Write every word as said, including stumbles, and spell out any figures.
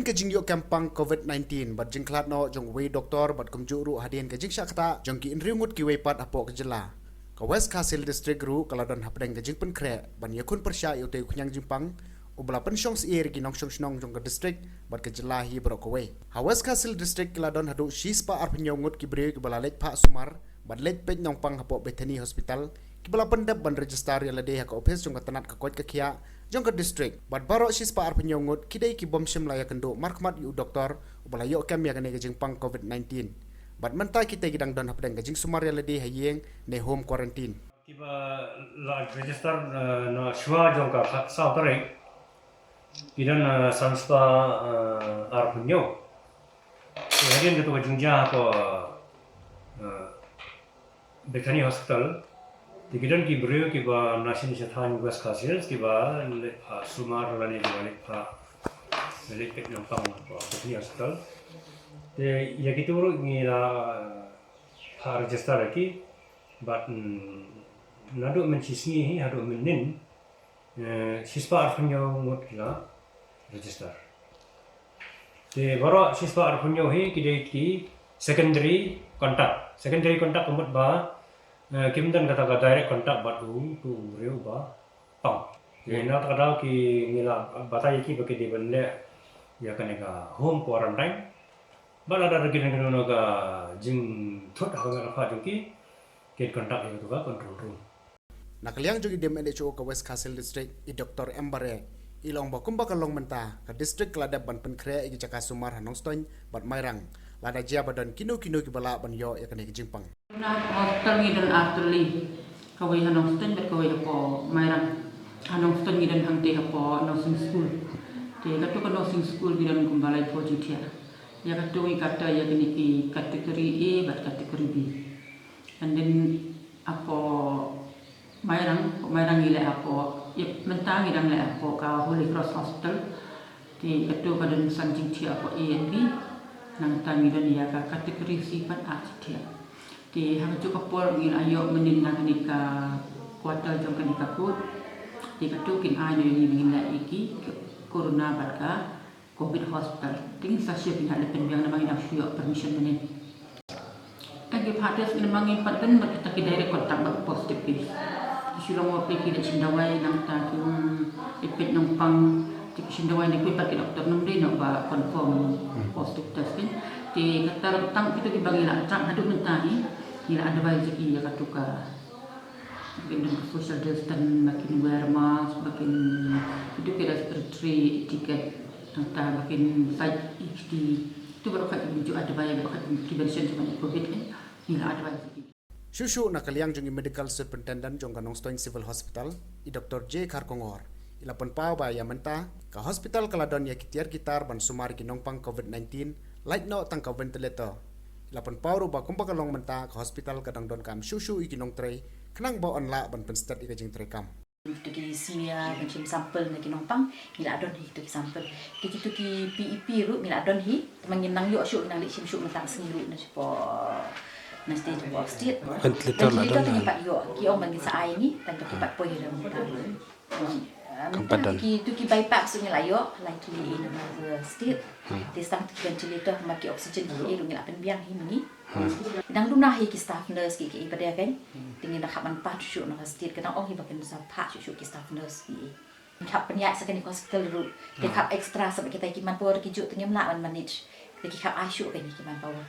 Ka jingïoh kem pang covid nineteen bad jingkhlad noh jong uwei doktor bad kumjuh ruh hadien ka jingshah ktah jong ki hynriew ngut kiwei pat hapoh ka jylla, ka West Khasi Hills District ruh ka la don hapdeng ka jingpynkhreh ban ïakhun pyrshah ïa utei u khñiang jingpang uba la pynshong syier ïa ki nongshong shnong jong ka district bad ka jylla hi baroh kawei. Ha West Khasi Hills District ki la don haduh shispah arphew hynñiew ngut ki briew kiba la leit phah sumar bad leit peit nongpang hapoh Bethany Hospital, kiba la pyndep ban register ïa lade ha ka ophis jong ka tnat ka koit ka khiah jong ka district. Bad baroh shispah arphew hynñiew ngut ki dei ki bym shym la ïakynduh markhmat ïa u doktor uba la ïoh kem ïa kane ka jingpang covid nineteen. Bad mynta kita ki dang don hapdeng ka jingsumar ïa lade ha ïing ne home quarantine. Kiba la register, eh, na shuwa jong ka khatsaw tarik, ki don, eh, sanspah, eh, arphew hynñiew. Te hadien katu ka jingjia hapoh, eh, Bethany Hospital, te ki don ki briew kiba na shin sha thaiñ West Khasi Hills kiba leit phah sumar lane kiba leit phah, leit peit nongpang hapoh Bethany Hospital. Te ïa kitu ruh ngi la phah register ïa ki bad, mm, naduh mynshisngi hi haduh mynnin, eh, shispah arphew hynñiew ngut ki la register. Te baroh shispah arphew hynñiew hi ki dei ki secondary contact. Secondary contact ka mut ba, eh, kim don kata ka direct contact bad u, utu u briew ba pang. Te na kata ka daw ki ngi la batai ïa ki ba ki dei ban leh ïa kane ka home quarantine. Bad lada ki don kano kano ka jingthut ha ka met ka phad jong ki, kin contact ïa katu ka control room. Na ka liang jong i dem N H O ka West Khasi Hills District, i Doktor M Bare, i la ong ba kumba ka long mynta, ka district ka la dep ban pynkhreh ïa ki jaka sumar ha Nongstoiñ bad Mairang, lada jia ba don kino kino kiba lah ban ïoh ïa kane ka jingpang. Na hospital ngi don ar tylli, kawei ha Nongstoiñ bad kawei hapoh Mairang. Ha Nongstoiñ ngi don hangtei hapoh nursing school. Te katu ka nursing school ngi don kumba laiphew jingthiah. Ïa katu ngi kata ïa kine ki category A bad category B. And then hapoh Mairang, hapoh Mairang ngi leh hapoh, ïa, mynta ngi dang leh hapoh ka Holy Cross Hospital. Te katu ka don san jingthiah hapoh A and B. Nangta ngi don ïa ka category C pat ar jingthiah. Te ha kajuh ka por ngi la ïoh mynnin na kane ka quarter jong kane ka court. Te katu kin ai noh ïa ngi ba ngin leh ïa ki corona bad ka covid hospital. Te ngin sa shu pynhap leh pynbiang namar ngi dang shu ïoh permission mynnin. Tang ki phah test namar ngim pat don bad kita ki direct contact bad positive case. Ki shu long ba phi ki leit shim dawai nangta ki, hmm, leit peit nongpang, te ki shim dawai ne phi pat ki doktor, ym dei noh ba confirm positive test kan. Te kata tang kito kiba ngi la track haduh mynta hi, ngi la advise ïa ki ïa katu ka, ba kin don ka social distance, ba kin wear mask, ba kin, kito ki respiratory etiquette, nangta ba kin sait ïa kiti. Kito baroh khat ki ju advise, baroh khat ki prevention jong ka covid kan, ngi la advise ïa ki. Shuh shuh na ka liang jong i Medical Superintendent jong ka Nongstoiñ Civil Hospital, i Doktor J Kharkongor, i la pynpaw ba ïa mynta ka hospital ka la don ïa ki tiar ki tar ban sumar ïa ki nongpang covid nineteen, lait noh tang ka ventilator. I la pynpaw ruh ba kumba ka long mynta ka hospital ka dang donkam shuh shuh ïa ki nongtrei khnang ba yn lah ban pynsted ïa ka jingtrei kam. Kito ki smear, ban shim sample na ki nongpang, ngi la don hi kito ki sample. Kito ki P E P ruh ngi la don hi, tang ngin nang ïoh shuh, nang leit shim shuh mynta ka sngi ruh na shapoh, na stage shapoh state. Ventilator la don. Ventilator ngi pat ïoh, ki ong ba ngin sa ai ngi, tang ki pat poi hi ruh mynta. Kam pat don. Kito ki BiPAP ruh ngi la ïoh, lai tylli na state. Te tang kito ki ventilator, ma ki oxygen ki ruh ngi la pynbiang hi mynta. Dang duna hi ki staff nurse ki, ki ba dei kan. Te ngin da khap ban phah shuh na ka state, ka dang ong hi ba kin sa phah shuh shuh ki staff nurse ki. Khap pynïaid sa kane ka hospital ruh. Te khap extra sa ba kita ki manpower ki ju te ngim lah ban manage. Te ki khap ai shuh kane ki manpower.